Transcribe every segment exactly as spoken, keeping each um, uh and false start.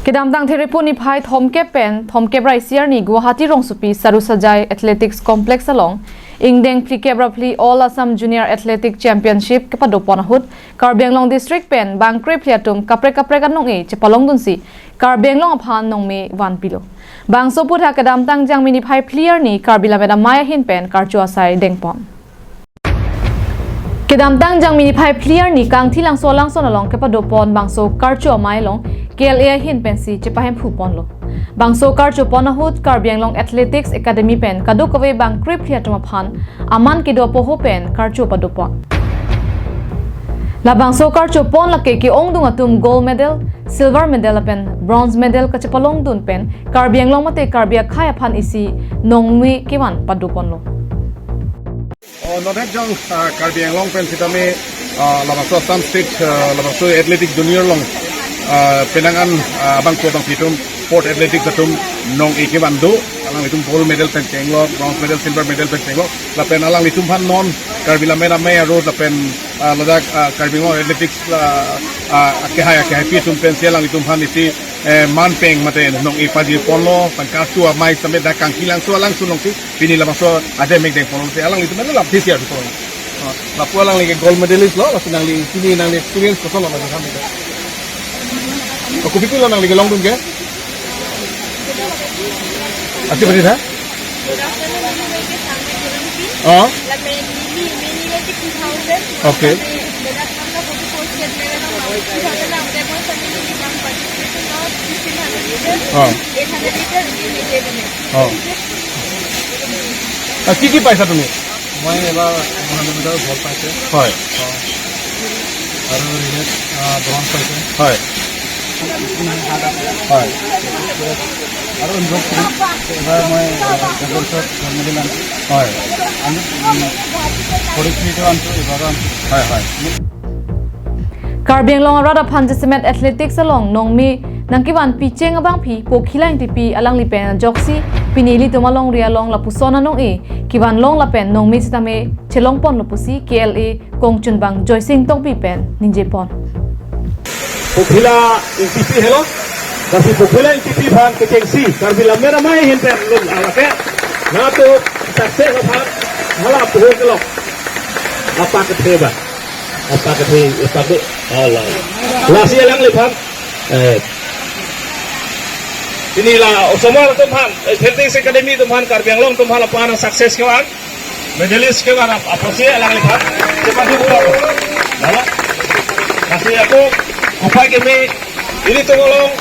Kedamtang Therepo niphai thomkep pen thomkep ra isi arni Guwahati rongsopi Sarusajai Athletics Complex along ingdeng phlikep ra phli All Assam Junior Athletic Championship kepadopon ahut Karbi Anglong District pen bang krephli atum kaprek kaprek anong-e chepalongdunsi Karbi Anglong aphan nongme vanpilo. Bangso aphuthak kedamtang Jangmi niphai phli arni Karbi Lammet Amei ahin pen karcho asai dengpon. Kedamtang Jangmi niphai phli arni Kangthilangso alangsun along kepadopon bangso karcho amei along K L A ahin pensi chepahemphuponlo. Bangso karchopon ahut Karbi Anglong Athletics Academy pen kadokave bang krephli atum aphan aman kedo apoho pen karcho padopon. Labangso karchopon lake ke-ongdung atum gold medal, silver medal lapen bronze medal kachepalongdun pen Karbi Anglong mate Karbi akhei aphan isi nongme kevan padoponlo. Oh, non het jong, ah, Karbi Anglong pen sitame, ah, labangso Assam State, ah, labangso Athletic Junior along, ah, penang an, ah, abang ko abang pitum Sport Athletics atum nong-e kevan do, alanglitum gold medal pen chenglo, bronze medal, silver medal pen chenglo, lapen alanglitum aphan non Karbi Lammet Amei aro lapen, ah, ladak, ah, Karbi Anglong Athletics, ah, ah, akehai, akehaipi atum pensi alanglitum aphan isi, eh, man peng mate nong-e pajiponlo, pen karcho amei sitame dak Kangthilangso alangsun alongsi pini labangso ajemek dengponlo si alanglitum pen lap disi arjuponlo. Oh, lapu alangli ke gold medalist lo, lapu nangli pini nangli experience koson lo nangli kami. Oh, kopi lo nangli kelongdun ke? Ati beri ha? Oh. Okay. Oh. Oh. Ah, কি কি পাইছা তুমি? মই এবাৰ মহানন্দ গ'ল্ড পাইছোঁ। হয়। অ। আৰু ৰিলেত, আ, ব্ৰঞ্জ পাইছোঁ। হয়। হয়। আৰু অনুভৱ কৰিম, এইবাৰ মই, আ, ডাবলছত গ'ল্ড মেডেল আনিছোঁ। হয়। আমি, উম, ফৰ্টি থ্ৰীটো আনিছোঁ, এইবাৰো আনিছোঁ। হয়, হয়। Karbi Anglong arat aphan jasemet athletics along nongme nangkevan picheng abangpi Pokhila Ingtipi alangli pen ajoksi pini ilitum alongri along lapuson anong-e kevan long lapen nongme sitame chelongponlo pusi K L A kongchunbang Joysing Tokbi pen ningjepon. Pokhila Ingtipi helo, lasi Pokhila Ingtipi aphan kechengsi Karbi Lammet Amei ahin pen lun alake, natu success aphan hala puhuk kelok. Apa ketheba? Apa kethe, apa ke? Alah. Lasi alangliphan. Eh. Pini la osomar atum aphan, eh, Athletics Academy atum aphan, Karbi Anglong atum aphan, lapu-an success kevan, medalist kevan ap-, apotsi alangliphan. Cepat dibuka. Nala. Lasi ako, kopai keme, ilitum along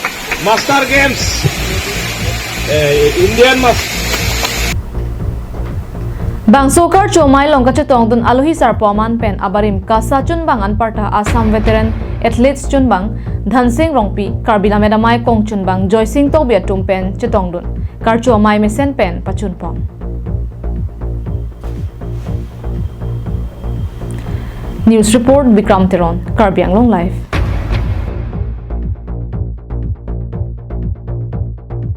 Master Games, eh, Indian Mas- Bangso karcho amei along kachetongdun alohi sarpo aman pen abarim KASA chunbang anparta Assam Veteran Athletes chunbang Dhansing Rongpi, Karbi Lammet Amei kongchunbang Joysing Tokbi atum pen chetongdun karcho amei mesen pen pachunpon. News report, Bikram Teron, Karbi Anglong Live.